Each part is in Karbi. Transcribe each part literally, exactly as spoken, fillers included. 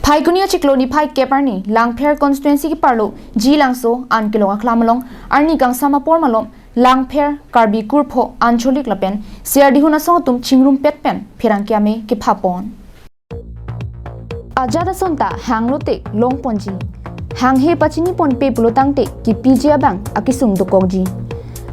Phaikuni achiklo niphai kep arni Langpher constituency keparlo Jilangso an kelok aklam along arni kangsam apor malom Langpher, Karbi Kurpho Ancholik lapen Siardihun asong atum chingrumpet pen pherangke amei kephapon. Ajat asonta hang lote longponji. Hanghe pachiniponpe pulotangte kipiji abang akisung dokokji.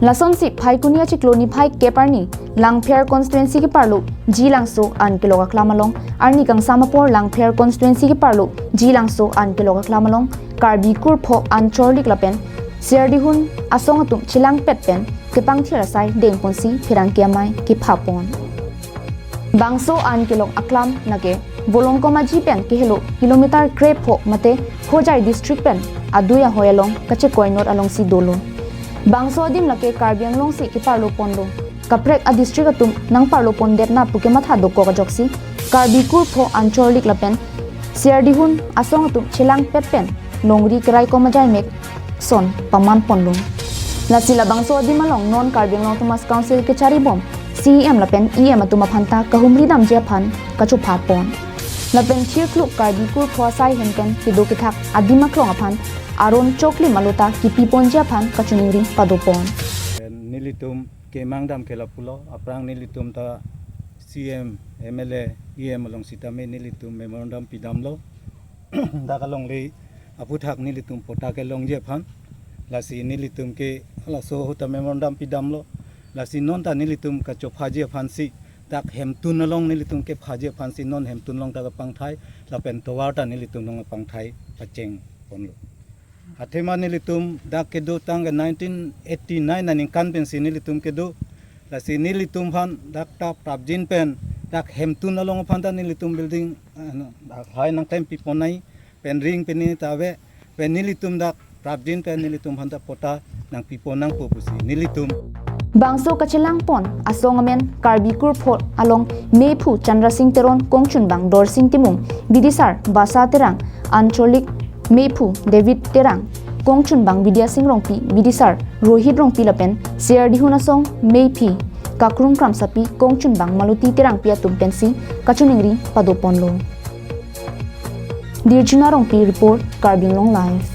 Lasonsi Phaikuni achiklo niphai kep arni Langpher constituency keparlo Jilangso an kelok aklam along arni kangsam apor Langpher constituency keparlo Jilangso an kelok aklam along Karbi Kurpho Ancholik lapen Siardihun asong atum chelangpet pen kepangthir asai dengponsi pherangke amei kephapon. Bangso an kelok aklam nake Volongkom Aji pen kehelo kilometer krepho mate Hojai district pen adui ahoi along kachekoinot alongsi dolo. Bangso adim lake Karbi Anglong si keparloponlo. Kaprek a district atum nangparlopondetna pu kematha dokok ajoksi Karbi Kurpho Ancholik lapen Siardihun asong atum chelangpet pen longri keraikom ajai mek son pamanponlo. Lasi labangso adim along non Karbi Anglong Autonomous Council kecharibom C E M lapen E M atum aphanta kahumri damji aphan kachophapon. Lapen thirkluk Karbi Kurpho asai ahin pen kedo kethak adim aklong aphan aron choklim alota kipiponji aphan kachiningri padopon. Nelitum kemang dam ke lapulo, aphrang nelitum ta C E M, M L A, E M along sitame nelitum memorandum pidamlo. Dak alongle aphuthak nelitum patta kelongji aphan. Lasi nelitum ke laso ahut ta memorandum pidamlo. Lasi non ta nelitum kachophaji aphansi, dak hemtun along nelitum kephaji aphansi non hemtun along ta kapangthai, lapen tovar ta nelitum along kapangthai pachengponlo. Athema nelitum dak kedo tangke nineteen eighty-nine aningkan pensi nelitum kedo. Lasi nelitum aphan dak ta prapjin pen dak hemtun along aphan ta nelitum building, ano, dak hai nangklempiponai pen ring pini ta ave pen nelitum dak prapjin pen nelitum aphan ta patta nangpipon nangpo pusi nelitum. Bangso kachelangpon asong amen Karbi Kurpho along meiphu Chandra Singh Teron, kongchunbang Dorsing Timung, bidisar Basa Terang, Ancholik meiphu David Terang, kongchunbang Bidya Sing Rongpi, bidisar Rohit Rongpi lapen Siardihun asong meiphi Kakrung Kramsapi, kongchunbang Maloti Terangpi atum pensi kachiningri padoponlo. Dirjuna Rongpi report, Karbi Anglong Live.